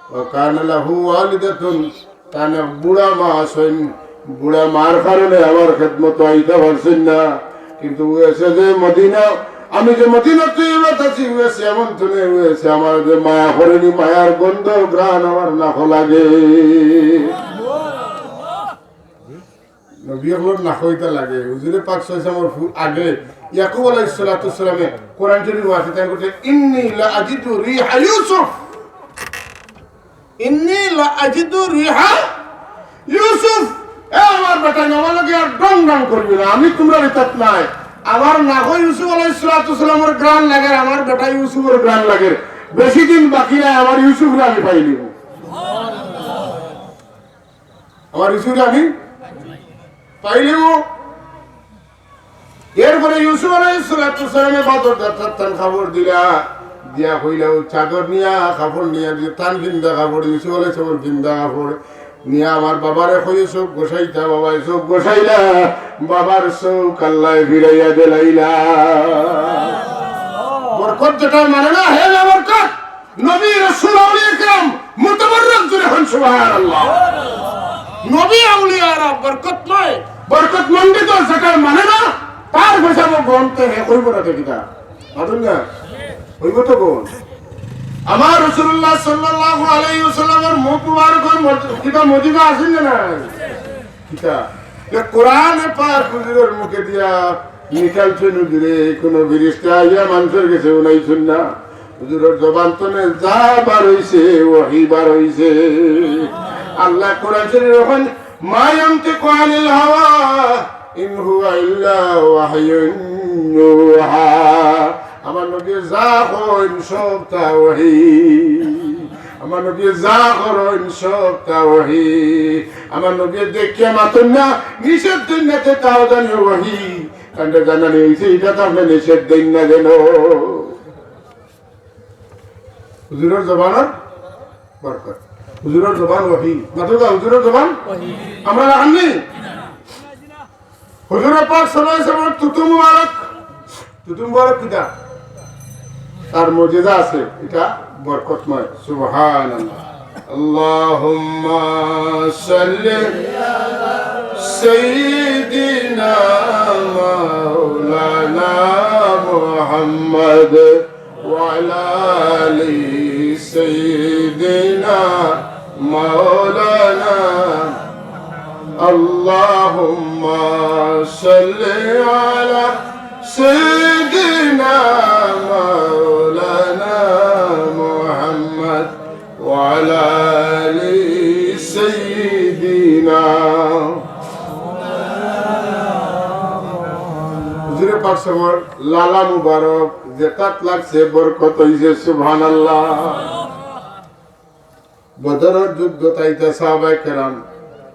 ওয়া কানা লাহু ওয়ালিদাতুন, তান এক বুড়া মা আছইন, বুড়া মার কারণে আমার খেদমতো আইতা পারছইন না। কিন্তু উওয়েসে যে মদিনা, আমি যে মদিনা তৈয়বাত আছি, উওয়েসে ইয়ামন থনে, উওয়েসে আমারে যে মায়া করইন, মায়ার গন্ধ ঘ্রাণ আমার নাকো লাগে। নবী অকলর নাকো ইতা লাগে। হুজুরে পাক সাল্লাল্লাহু আলাইহি ওয়াসাল্লামর ফু-, আগে ইয়াকুব আলাইহিস সালাতু ওয়াস সালামে কোরআন শরীফ আছে, তাইন কইছে, "ইন্নী লা আজিদু রিহা ইউসুফ। ইন্নী লা আজিদু রিহা ইউসুফ।" এ আমার বেটা, আমার লগে আর ডং ডং করিও না, আমি তুমরার ইতাত নাই। আমার নাকো ইউসুফ আলাইহিস সালাতু ওয়াস সালামর ঘ্রাণ লাগের, আমার বেটা ইউসুফর ঘ্রাণ লাগের। বেশি দিন বাকি নাই, আমার ইউসুফরে আমি পাইলিমু। আমার ইউসুফরে আমি পাইলিমু। এরপরে ইউসুফ আলাইহিস সালাতু ওয়াস সালামে বাদর যাত্রার তান খবর দিলা, দিয়া কইলা, অউ চাদর নিয়া, কাপড় নিয়া দিয়া, তান ফিন্দা কাপড়, ইউসুফ আলাইহিস সালামর ফিন্দা কাপড়, নিয়া আমার বাবারে কইয়া চউখ ঘষাইতা, বাবায় চউখ ঘষাইলা, বাবার চউখ আল্লায় ফিরাইয়া দিলাইলা। বরকত যেটা মানে না, হে না বরকত। নবী, রাসূল, আউলিয়া কেরাম মুতাবাররক, জোরে কইন সুবহানাল্লাহ। নবী আউলিয়ারা বরকতময়, বরকত মণ্ডিত যেটা মানে না, তার পেশাবো গন্ধে হে কইবো না তো কিতা? মাতুন না? কইবো তো গন্ধ। আমার রাসূলুল্লাহ সাল্লাল্লাহু আলাইহি ওয়াসাল্লামের মুখ মুবারকর মধ্যে কিতা মুজিজা আছে না নাই? কিতা? যে কোরআনে পাক হুজুরের মুখে দিয়া নিকালছইন হুজুরে, কোনো ফিরিস্তা আইয়া মানুষের গেছে হুনাইছইন না। হুজুরের জবান তনে যা বার অইছে, ওহী বার অইছে। আল্লায় কোরআন শরীফো কইন, "মা ইয়ানতিকু আনিল হাওয়া, ইন হুয়া ইল্লা ওয়াহয়ুন ইউহা।" আমার নবী যা কইন সবতা ওহী। আমার নবী যা করইন সবতা ওহী। আমার নবী দেখিয়া মাতইন না, নিষেধ দেইন না, তে তাও জানি ওহী। কারণ জানানি অইছে, ইটা তো আপনে নিষেধ দেইন না যেন। হুজুরের জবানর বরকত। হুজুরের জবান ওহী। মাতুক্কা, হুজুরের জবান? আমরা রাখেননি? হুজুরে পাক সাল্লাল্লাহু আলাইহি ওয়াসাল্লামের থুতু মুবারক, থুতু মুবারক কিতা? তার মুজিজা আছে, ইটা বরকতময়। সুবহানাল্লাহ। আল্লাহুম্মা সাল্লি আলা সাইয়্যিদিনা মাওলানা মুহাম্মদ ওয়া আলা আলি সাইয়্যিদিনা মাওলানা। اللهم صل على سيدنا مولانا محمد وعلى آل سيدنا। হুজুরে পাক সাহেবর লালা মুবারক যেটাত লাগছে বরকত অইছে, সুবহানাল্লাহ। বদরর যুদ্ধ তাইতা সাহাবায়ে কেরাম,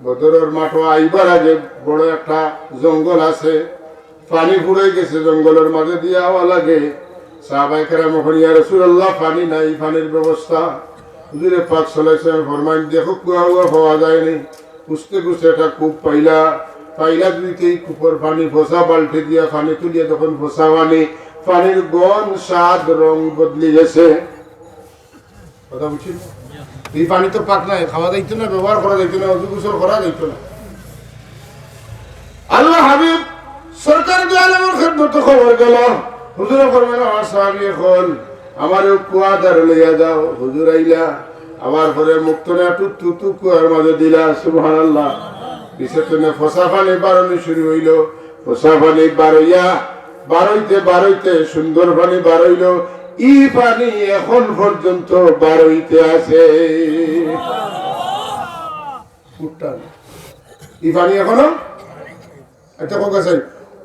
বদরর মাঠো আইবার আগে বড় একটা জঙ্গল আছে, পানি ফুরাই গেছে, জঙ্গলর মাঝে দিয়া আওয়া লাগে। সাহাবায়ে কেরাম অখন, "ইয়া রাসূলুল্লাহ, পানি নাই, পানির ব্যবস্থা।" হুজুরে পাক সাল্লাল্লাহু আলাইহি ওয়াসাল্লাম ফরমাইন, "দেখো, কুয়া উয়া পাওয়া যায়নি।" খুঁজতে খুঁজতে একটা কূপ পাইলা, পাইলা দুইতেই কূপর পানি, ফসা বালতি দিয়া পানি তুলিয়া তখন ফসা পানি, পানির গন্ধ, স্বাদ, রং বদলি গেছে। কথা বুঝছেন? এই পানি তো পাক নাই, খাওয়া যাইতো না, ব্যবহার করা যাইতো না, অজু গোসল করা যাইতো না। আল্লাহর হাবিব সরকার দু আলমর খেদমতো খবর গেল। হুজুরে ফরমাইন, "আমার সাহাবী অকল, আমারে কুয়ার ধারে লইয়া যাও।" হুজুর আইলা, আবার পরে মুখ তনে একটু থুতু কুয়ার মাঝে দিলা, সুবহানাল্লাহ। পিছে তনে ফসা পানি বারনি শুরু অইলো, ফসা পানি বারইয়া, বারইতে বারইতে সুন্দর পানি বারইলো। ই পানি অখন পর্যন্ত বারইতে আছে। উঠতা না। ই পানি অখনো? আচ্ছা, কউক্কা চাই।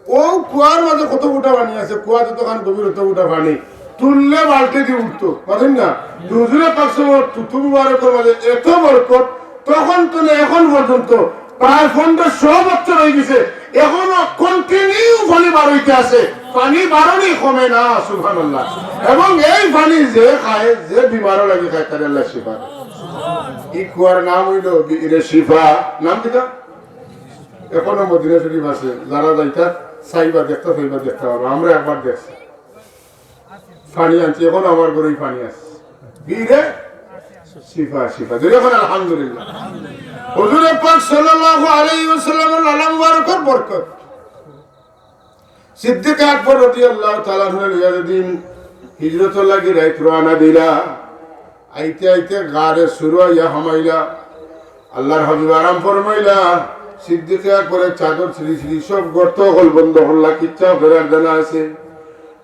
অউ কুয়ার মাঝে কত ফুটা পানি আছে, কুয়া যতখান গভীর অত ফুটা পানি। তুললে বালতি দি উঠতো, বুঝইন না? হুজুরে পাক সাল্লাল্লাহু আলাইহি ওয়াসাল্লামর থুতু মুবারকর মাঝে এত বরকত, তখন তনে অখন পর্যন্ত প্রায় পনেরোশো বছর অই গেছে, অখনো continue পানি বারইতে আছে, পানি বারনি কমে না, সুবহানাল্লাহ। এবং এই পানি যে খায়, যে বিমারও লাগি খায়, তারে আল্লায় শিফা দেয়। ই কুয়ার নাম অইলো বিইরে শিফা। নাম কিতা? অখনো মদিনা শরীফ আছে, যারা যাইতা চাইবা দেখতা, চাইবা দেখতা পারবা। আমরা একবার দেখছি, পানি আনছি, অখনো আমার ঘরো ই পানি আছে। বিইরে শিফা, শিফা। জোরে কউক্কা আলহামদুলিল্লাহ। হুজুরে পাক সাল্লাল্লাহু আলাইহি ওয়াসাল্লামর লালা মুবারকর বরকত। সিদ্দিক আকবর রাদিয়াল্লাহু তাআলা আনহু লইয়া যেদিন হিজরতর লাগি রাইত রওয়ানা দিলা, আইতে আইতে গারে সুর আইয়া হামাইলা। আল্লাহর হাবিব আরাম ফরমাইলা, সিদ্দিক আকবরে চাদর ছিড়ি ছিড়ি সব গর্ত অকল বন্ধ করলা, কিচ্ছু ফেরার দেনা আছে।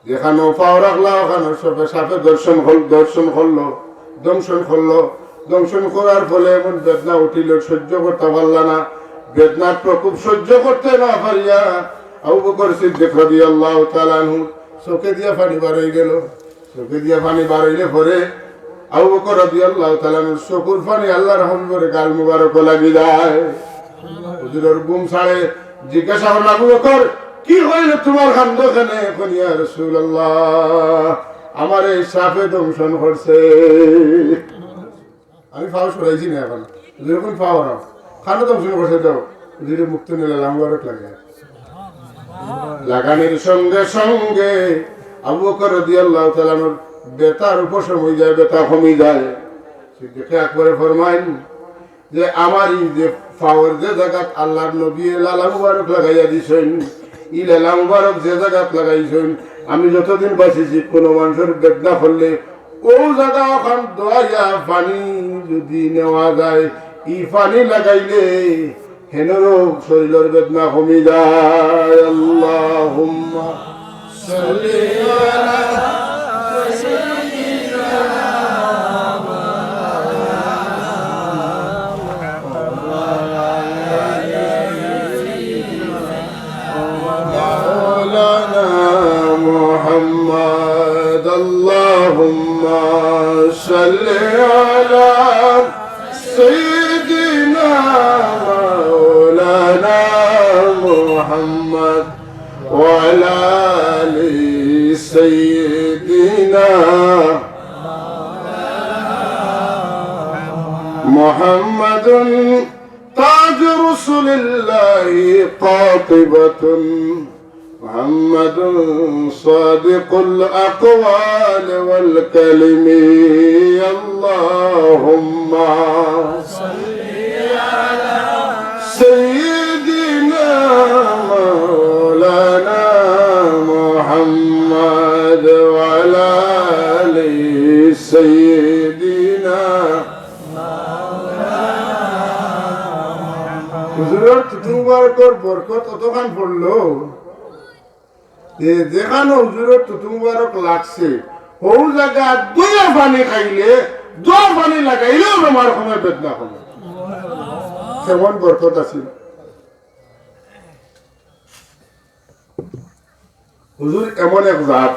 যেখানো পাও রাখলা, অখানো সাপে, সাপে দংশন করল-, দংশন করলো, দংশন করলো। দংশন করার ফলে এমন বেদনা উঠিল, সহ্য করতা পারলা না। বেদনার প্রকোপ সহ্য করতে না পারিয়া আবু বকর সিদ্দিক রাদিয়াল্লাহু তাআলা আনহু চোখে দিয়া পানি বারই গেল। চোখে দিয়া পানি বারইলে পরে আবু বকর রাদিয়াল্লাহু তাআলা আনহুর চকুর পানি আল্লাহর হাবিবর গাল মুবারকো লাগি যায়। হুজুরর ঘুম ছাড়ে, জিজ্ঞাসা করল, "আবু বকর, কিতা অইলো তুমার, কান্দো কেনে?" কইন, "ইয়া রাসূলুল্লাহ, আমারে সাপে দংশন করছে।" আমি পাও সরাইছি না অখন। যেরকম পাওয়ার, খানো দংশন করছে তো, যদি মুক্ত নিলে লাম্বার লাগায়। লাগানির সঙ্গে সঙ্গে আবু বকর রাদিয়াল্লাহু তাআলা আনহুর ব্যথার উপশম অই যায়, ব্যথা কমি যায়। সিদ্দিকে আকবরে ফরমাইন যে, "আমার ই যে পাওর যে জাগাত আল্লাহর নবী লালা মুবারক লাগাইয়া দিছইন, ই লালা মুবারক যে জাগাত লাগাইছইন, আমি যতদিন বাঁচিছি কোনো মানুষর বেদনা করলে অউ জাগা অখান ধোয়াইয়া পানি যদি নেওয়া যায়, ই পানি লাগাইলে হেনরও শরীরর বেদনা কমি যায়।" আল্লাহুম্মা সাল্লি আলা সাইয়্যিদিনা مولانا محمد، اللهم صل على سيدنا مولانا محمد وعلى آل سيدنا محمد، تاج رسل الله قاطبة، محمد صادق الأقوال والكلم. اللهم صل على سيدنا مولانا محمد وعلى آل سيدنا। হুজুরর থুতু মুবারকর বরকত অতখান পড়লো যে যেখানো হুজুরর থুতু মুবারক লাগছে, হউ জাগা দুইয়া পানি খাইলে, দুইয়া পানি লাগাইলেও আমার সময় বেদনা কমে। কেমন বরকত আছিল। হুজুর এমন এক জাত,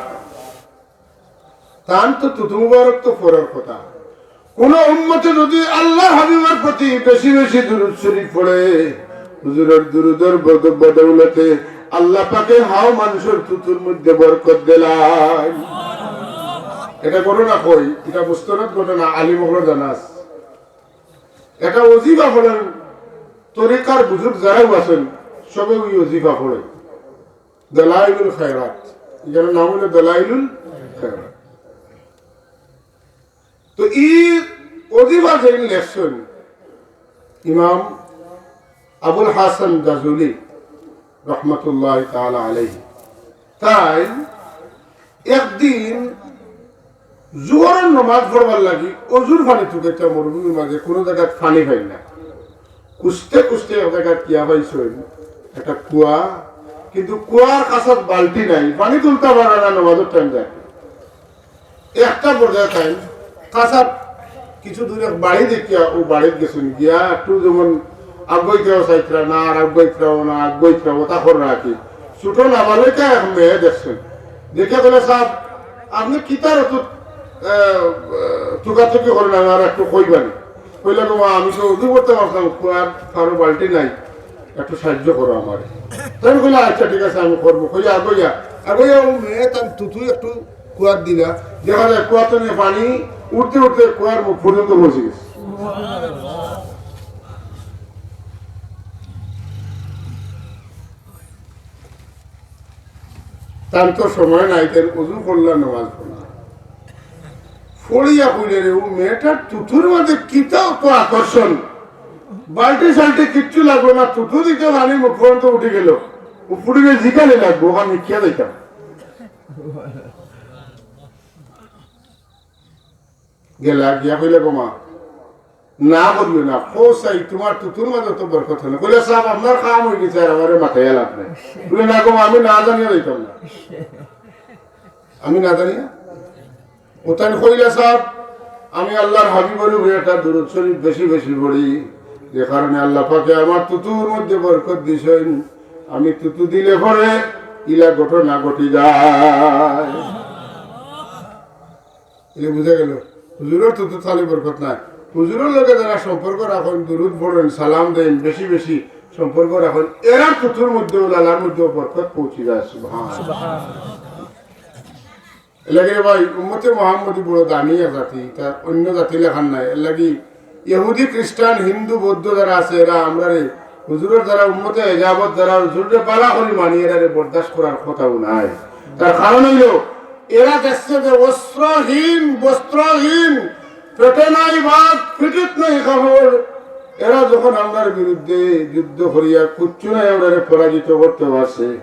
তান তো থুতু মুবারক তো পড়ার কথা। কোন উম্মতে যদি আল্লাহর হাবিবের প্রতি বেশি বেশি দুরূদ শরীফ পড়ে, হুজুরের দুরূদের বদ-, বদৌলতে আল্লাহ পাকে হাও মানুষের থুতুর মধ্যে বরকত দিলাইন। এটা ঘটনা কই, এটা মুস্তনদ ঘটনা, আলিম অকলর জানা আছে। এটা ওজিফা পড়েন, তরিকার বুজুর্গ যারাও আছেন, সবে ওই ওজিফা পড়েন। দালাইলুল খায়রাত, এটার নাম হলো দালাইলুল খায়রাত। তো ই ওজিফা যেইন লেখছেন ইমাম আবুল হাসান জাজুলি রহমতুল্লাহ তাআলা আলাইহি, তাইন একদিন জোহরর নমাজ পড়বার লাগি অজুর পানি তুকাইতা মরুভূমির মাঝে, কোনো জাগাত পানি পাইন না। খুঁজতে খুঁজতে এক জাগাত গিয়া পাইছইন একটা কুয়া, কিন্তু কুয়ার কাছাত বালতি নাই, পানি তুলতা পারা না, নমাজর টাইম যায়। একটা পর্যায়ে তাইন কাছাত কিছু দূরে এক বাড়ি দেখিয়া অউ বাড়িত গেছইন, গিয়া একটু যেমন আগুয়াইত্রাও চাইত্রা না, আর আগুয়াইত্রাও না, আগুয়াইত্রাও, তা কর রাখি। ছোট নাবালিকা এক মেয়ে দেখছইন, দেখিয়া কইলা, "সাব, আপনে কিতার অত, আহ, তুকাতুকি করইন, আমারে একটু কইবানি?" কইলা, "গো মা, আমি তো অজু করতাম আছলাম, কুয়ার পারো বালতি নাই, একটু সাহায্য করো আমারে।" তাইন কইলা, "আচ্ছা, ঠিক আছে, আমি করমু।" কইয়া আগুয়াইয়া, আগুয়াইয়া অউ মেয়ে তান থুতু একটু কুয়াত দিলা, দেখা যায় কুয়া তনে পানি উঠতে উঠতে কুয়ার মুখ পর্যন্ত পৌঁছি গেছে। তান তো সময় নাই, তাইন অজু করলা, নমাজ পড়লা। পড়িয়া কইলা, "রে, অউ মেয়েটার থুতুর মাঝে কিতা অত আকর্ষণ? বালতি সালতি কিচ্ছু লাগলো না, থুতু দিতে পানি মুখ পর্যন্ত উঠি গেল। অউ ফুড়িরে জিকানি লাগবো, অখান হিকিয়া দিতাম।" গেলা, গিয়া কইলা, "গো মা, না করিও না, কও চাই, তুমার থুতুর মাঝে তো বরকত অয় না।" কইলা, "সাব, আপনার কাম অই গেছে, আর আমারে মাতাইয়া লাভ নাই।" বলে, "না গো মা, আমি না জানিয়া যাইতাম না, আমি না জানিয়া।" অউ তাইন কইলা, "সাব, আমি আল্লাহর হাবিবর উপরে একটা দুরূদ শরীফ বেশি বেশি পড়ি, যে কারণে আল্লাহ পাকে আমার থুতুর মধ্যে বরকত দিছইন, আমি থুতু দিলে পরে ইলা ঘটনা ঘটি যায়।" এটা বুঝা গেল, হুজুরর থুতু খালি বরকত নাই। হুজুরর লগে যারা সম্পর্ক রাখইন, দুরূদ পড়ইন, সালাম দেইন, বেশি বেশি সম্পর্ক রাখইন, এরার থুতুর মধ্যেও, লালার মধ্যেও বরকত পৌঁছি যায়। সুবহান। এর লাগি রে ভাই, উম্মতে মুহাম্মদী বড় দামি এক জাতি, ইটা অন্য জাতি লাখান নায়। এর লাগি ইহুদি, খ্রিস্টান, হিন্দু, বৌদ্ধ যারা আছে, এরা আমরারে, হুজুরর যারা উম্মতে এজাবত, যারা হুজুররে বালা করি মানি, এরারে বরদাস্ত করার কথাউ নাই। তার কারণ অইলো, এরা দেখছে যে অস্ত্রহীন, বস্ত্রহীন, পেটে নাই ভাত, পিঠিত নাই কাপড়, এরা যখন আমরার বিরুদ্ধে যুদ্ধ করিয়া কুচ্ছু নাই আমরারে পরাজিত করতে পারছে,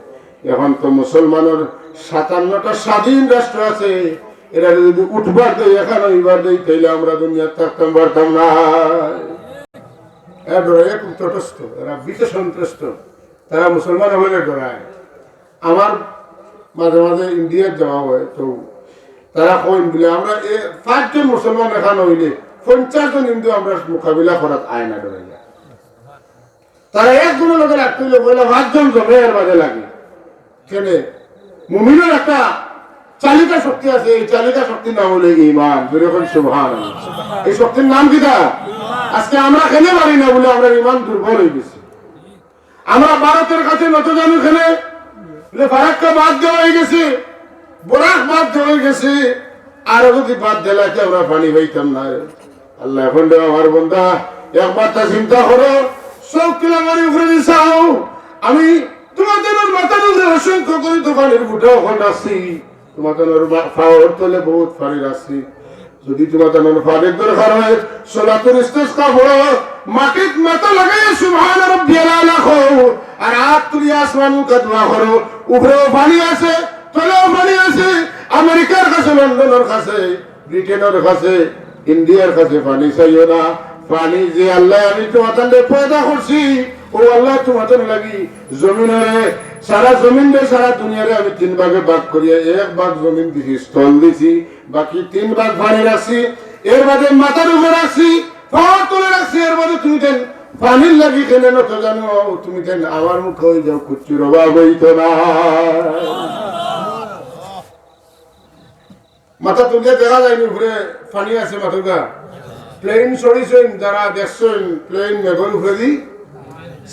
এখন তো মুসলমানর সাতান্নটা স্বাধীন রাষ্ট্র আছে, এরা যদি উঠবার দেয়, এখানে অইবার দেয়, তাইলে আমরা দুনিয়াত থাকতাম পারতাম না। এরা ডরাইয়া খুব তটস্থ, এরা ভীত সন্ত্রস্ত, তারা মুসলমান অকলরে ডরায়। আমার মাঝে মাঝে ইন্ডিয়াত যাওয়া অয়, তো তারা কইন বুলে, আমরা এ পাঁচজন মুসলমান এখানে অইলে পঞ্চাশ জন হিন্দু আমরা মোকাবিলা করাত আয় না ডরাইয়া। তারা একজনর লগে লাগতে অইলে পয়লা পাঁচজন জমে এর বাদে লাগে। কেনে? মুমিনর একটা চালিকা শক্তি আছে, এই চালিকা শক্তির নাম অইলো ঈমান। জোরে কইন সুবহানাল্লাহ। এই শক্তির নাম কিতা? আজকে আমরা কেনে পারি না বুলে আমরার ঈমান দুর্বল অইগেছে। আমরা ভারতর কাছে নত জানু কেনে? বুলে ফারাক্কা বাদ দেওয়া অইগেছে, বরাক বাদ দেওয়া অইগেছে, আরো যদি বাদ দিলাইতে আমরা পানি পাইতাম না। আল্লায় কইন, আমার বন্দা, একবার তা চিন্তা করো, চউখ তুলি আমার উপরেদি চাও, আমি তুমাতানর মাথার উপরে অসংখ্য করি তো পানির ফুটা অখন রাখছি, তুমাতানর বা-, পাওর তলে বউত পানি রাখছি। যদি তুমাতানর পানির দরকার অয়, সলাতুল ইস্তিসকা পড়ো, মাটিত মাথা লাগাইয়া সুবহান রাব্বিয়াল আলা কও, আর আত তুলিয়া আসমান মুখা দোয়া করো। উপরেও পানি আছে, তলেও পানি আছে, আমেরিকার কাছে, লন্ডনর কাছে, ব্রিটেনর কাছে, ইন্ডিয়ার কাছে পানি চাইও না। পানি যে আল্লায় আমি তুমাতানরে পয়দা করছি, অউ আল্লায় তুমাতানর লাগি জমিনরে, সারা জমিনরে, সারা দুনিয়ারে আমি তিন ভাগে ভাগ করিয়া এক ভাগ জমিন দিছি, স্থল দিছি, বাকি তিন ভাগ পানি রাখছি, এর বাদে মাথার উপরে রাখছি, পাওর তলে রাখছি, এর বাদে তুমিতাইন পানির লাগি কেনে নত জানু, তুমিতাইন আমার মুখা অইযাও, কুচ্ছুর অভাব অইতো না। মাথা তুলিয়া দেখা যায়নি উপরে পানি আছে মাথা। প্লেন চড়ছইন যারা দেখছইন, প্লেন মেঘর উপরেদি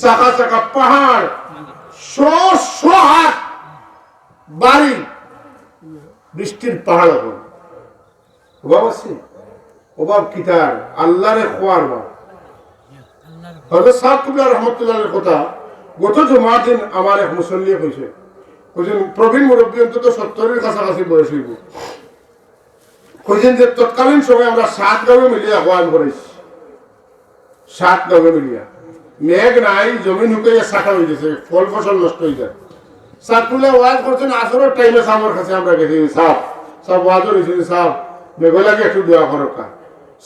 চাকা চাকা পাহাড়, শ শ হাত বাড়ি, বৃষ্টির পাহাড় অখন। অভাব আছে? অভাব কিতার? আল্লারে কওয়ার অভাব। হযরত সাব কিবলা রহমতুল্লাহ আলাইহির কথা, গত জুমার দিন আমার এক মুসল্লিয়ে কইছে, কইছইন, প্রবীণ মুরব্বী, অন্তত সত্তরর কাছাকাছি বয়স অইবো। কইছইন যে তৎকালীন সময় আমরা সাত গাঁওয়ে মিলিয়া ওয়াজ করাইছি, সাত গাঁওয়ে মিলিয়া। মেঘ নাই, জমিন হুকাইয়া ছাকা অইগেছে, ফল ফসল নষ্ট অইযায়। সাব কিবলা ওয়াজ করছইন, আসরর টাইমে সাবর কাছে আমরা গেছি, সাব, সাব ওয়াজও রইছে, সাব মেঘর লাগি একটু দোয়া করউক্কা।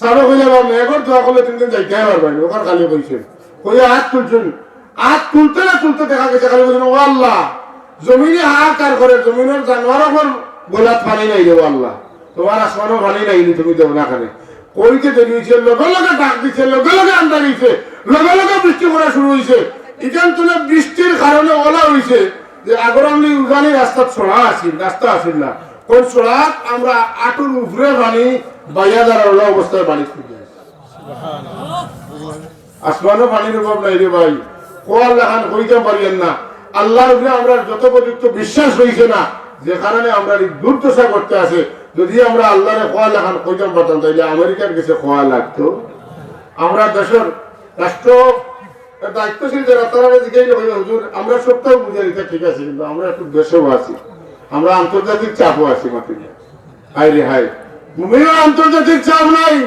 সাবে কইলা, "বা, মেঘর দোয়া করলে তিন দিন যাইতায় পারবায় না, অখান খালি কইছইন।" কইয়া আত তুলছইন। আত তুলতে না তুলতে দেখা গেছে খালি কইছইন, "ও আল্লাহ, জমিনে হাহাকার করে, জমিনর জানোয়ার অকলর গলাত পানি নাই রে ও আল্লাহ, তুমার আসমানো পানি নাই নি, তুমি দেও না কেনে।" কইতে দেরি অইছে, লগে লগে ডাক দিছে, লগে লগে আন্ধার অইছে, লগে লগে বৃষ্টি করা শুরু অইছে। ইখান তুলে বৃষ্টির কারণে অলা অইছে যে আগর আমলি উজানি রাস্তাত চড়া আছিল, রাস্তা আছিল না, অউ চড়াত আমরা আটুর উপরে পানি বাইয়া দাঁড়ার অলা অবস্থায় বাড়ি ফিরে আইছি। আসমানো পানির অভাব নাই রে ভাই, কওয়ার লাখান কইতাম পারিয়ার না। আল্লার উপরে আমরার যথোপযুক্ত বিশ্বাস অইছে না, যে কারণে আমরার ই দুর্দশা ঘটতে আছে। যদি আমরা আল্লারে কওয়ার লাখান কইতাম পারতাম, তাইলে আমেরিকার গেছে কওয়া লাগতো। আমরার দেশর রাষ্ট্র দায়িত্বশীল যারা, তারারে জিগাইলে কইবা, "হুজুর, আমরা সবটাউ বুঝি, ইটা ঠিক আছে, কিন্তু আমরা একটু দেশেও আছি, আমরা আন্তর্জাতিক চাপও আছি।" মাতি হায় রে হায়, মুমিনর আন্তর্জাতিক চাপ নাই।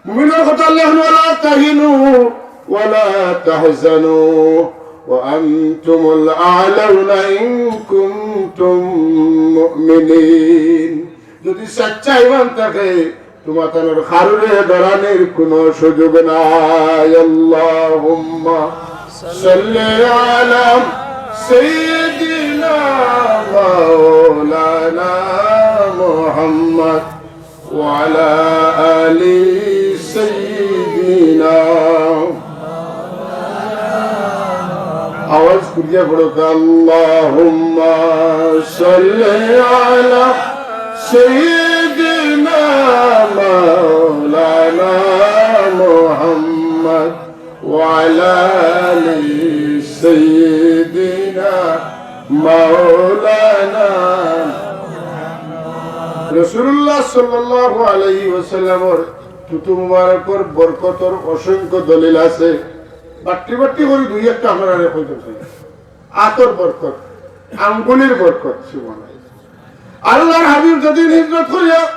মুমিনর কথা আল্লায় কইন, "ওয়ালা তাহিনু ওয়ালা তাহজানু ওয়া আনতুমুল আ'লাউনা ইন কুনতুম মুমিনিন।" যদি সাচ্চা ঈমান থাকে, তুমাতানর কারুরে ডরানির কুনু সুযোগ নাই। আল্লাহুম্মা সাল্লি আলা সাইয়্যিদিনা মাওলানা মুহাম্মদ ওয়া আলা আলি সাইয়্যিদিনা। আওয়াজ খুলিয়া পড়ো, আল্লাহুম্মা সাল্লি আলা সাইয়্যিদিনা মাওলানা মুহাম্মদ ওয়া আলা আলি সাইয়্যিদিনা মাওলানা। রাসূলুল্লাহ সাল্লাল্লাহু আলাইহি ওয়াসাল্লামর থুতু মুবারকর বরকতর অসংখ্য দলিল আছে। বাট্টি বাট্টি করি দুই একটা আপনারারে কইতাম চাই। আতর বরকত, আঙ্গুলির বরকত, সুবহানাল্লাহ। আল্লাহর হাবিব যেদিন হিজরত করিয়া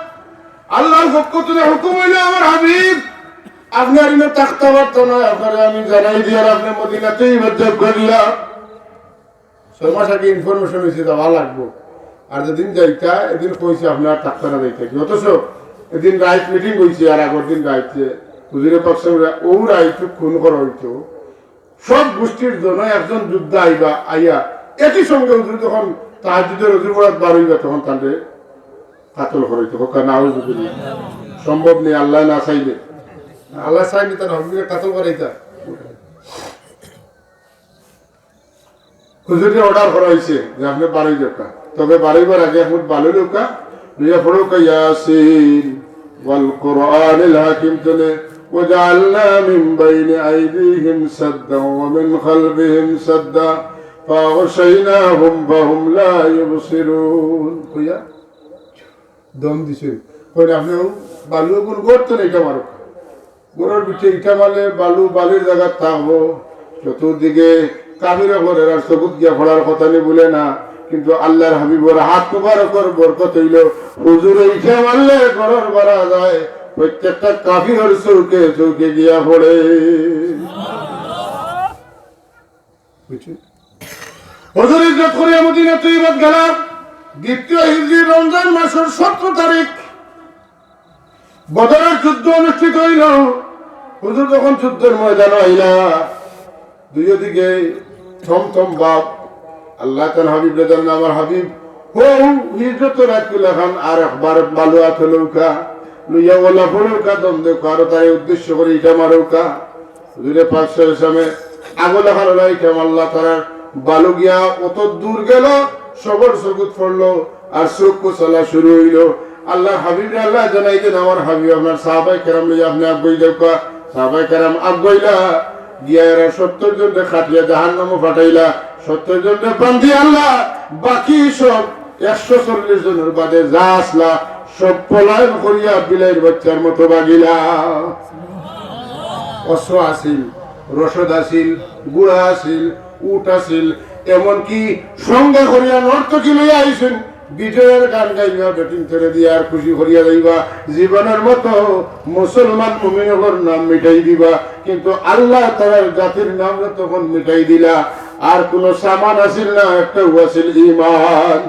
আল্লাহর পক্ষ থেকে হুকুম অইলো, "আমার হাবিব, আপনে আর ইনো থাকতা পারতা নায়, আপনারে আমি জানাই দিয়ার আপনে মদিনাতেই ইবাদত করিলা।" ছয় মাস আগে ইনফরমেশন অইছে যাওয়া লাগবো, আর যেদিন যাইতা এদিন কইছে আপনার থাকতা না যাইতা কি, অথচ এদিন রাইত মিটিং অইছে, আর আগর দিন রাইতে হুজুরে পাক সাহেব ও রাইত খুন করা অইতো, সব গোষ্ঠীর জন্য একজন যোদ্ধা আইবা, আইয়া একই সঙ্গে হুজুর যখন তাহাজ্জুদের অজু পড়াত বার অইবা, তখন তারে কাতল করা অইতো। হোক না, নাউজুবিল্লাহ। সম্ভব নেই, আল্লাহ না চাইলে। আল্লাহ চাইলে তার হাবিবরে কাতল করাইতা। হুজুরে অর্ডার করা অইছে যে আপনে বারই যাউক্কা, তবে বারইবার আগে এখন বালু লউক্কা, লইয়া পড়উক্কা ইয়াসিন ওয়াল কুরআনিল হাকিম তনে, "ওয়াজআলনা মিন বাইনি আইদিহিম সাদ্দা ওয়া মিন খালফিহিম সাদ্দা ফাআগশাইনাহুম ফাহুম লা ইউবসিরুন।" কইয়া দম দিছইন। কইন, "আপনে ও বালু এখন গর্ত না, ইটা মারউক্কা।" ঘরর ভিতরে ইটা মারলে বালু বালির জাগাত থাকবো। চতুর্দিকে কাফির অকলর আর চকুত গিয়া পড়ার কথা নি বলে না, কিন্তু আল্লাহর হাবিবর হাত মুবারকর বরকত অইলো। হুজুরে ইটা মারলে ঘরর বারা যায়, প্রত্যেকটা কাফিরর চউখে চউখে গিয়া পড়ে। বুঝছেন? হুজুর হিজরত করিয়া মদিনা তৈয়বাত গেলা দ্বিতীয় হিজরি রমজান মাসর সতেরো তারিখ। বদরের যুদ্ধ অনুষ্ঠিত অইলো। হুজুর যখন যুদ্ধর ময়দানো আইলা, দুইও দিকে থমথম ভাব। আল্লাহ তান হাবিব রে জান, আমার হাবিব, হো, হিজরত রাখি লাখান আর একবার বালু আতো লউক্কা, লইয়া ওলা পড়উক্কা, দম দেউক্কা, আরো তারে উদ্দেশ্য করি ইটা মারউক্কা। হুজুরে পাক সাল্লাল্লাহু আলাইহি ওয়াসাল্লামে আগলা হারলা ইটা মারলা, তারার বালু গিয়া অত দূর গেল, সবর চকুত পড়লো, আর চউখ কচলা শুরু অইলো। আল্লাহর হাবিবরে আল্লায় জানাই দেন, "আমার হাবিব, আপনার সাহাবায়ে কেরাম লইয়া আপনে আগুয়াই দেউক্কা।" সাহাবায়ে কেরাম আগুয়াইলা, গিয়া এরা সত্তর জনরে কাটিয়া জাহান্নামো ফাটাইলা, সত্তর জনরে বান্দি আনলা, বাকি সব একশো চল্লিশ জনর বাদে যা আছলা, সব পলায়ন করিয়া বিলাইর বাচ্চার মতো ভাগিলা। অস্ত্র আছিল, রসদ আছিল, ঘোড়া আছিল, উট আছিল, এমনকি সঙ্গে করিয়া নর্তকী লইয়া আইছইন। বিজয়ের গান গাইবা, বেটিন্তরে দিয়া আর খুশি করিয়া যাইবা। জীবনের মতো মুসলমান মুমিন অকলর নাম মিটাই দিবা, কিন্তু আল্লাহ তাআলার জাতির নাম তখন মিটাই দিলা। আর কোনো সামান আছিল না, একটাউ আছিল ইমান।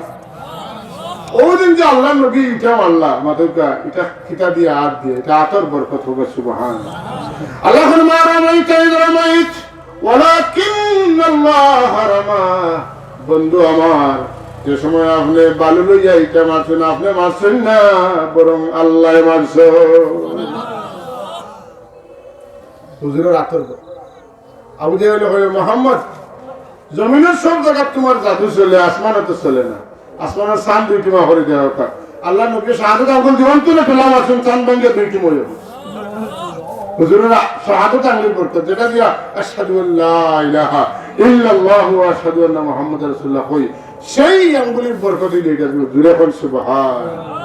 ওই দিন যে আল্লাহর নবী ইটা মারলা, মাতউক্কা, ইটা কিতা দিয়া আত দিয়া, ইটা আতর বরকত অইবো, সুবহানাল্লাহ। আল্লাহ কইন, "মা রামাইতা ইয রামাইত, ওয়ালাকিন্নাল্লাহা রামা।" বন্ধু আমার, যে সময় আপনে বালু লইয়া ইটা মারছইন, আপনে মারছইন না, বরং আল্লায় মারছইন। হুজুরর আতর বরকত। আবু জেহেলে কয়, "মোহাম্মদ, জমিনর সব জাগাত তুমার জাদু চলে, আসমানো তো চলে না। আসমানর চান দুই টুমা করি দেওয়া দরকার।" আল্লাহর নবী শাহাদত আঙ্গুল দিবান তুলে ফেলা মারছইন, চান ভাঙ্গিয়া দুই টুমা অইলো। হুজুরর শাহাদত আঙ্গুলির বরকত, যেটা দিয়া আশহাদু আল্লা ইলাহা ইল্লাল্লাহু ওয়া আশহাদু আন্না মুহাম্মাদার রাসূলুল্লাহ কই, সেই আঙ্গুলির বরকতই দিয়া ইটা। জুরে কইন সুবহান।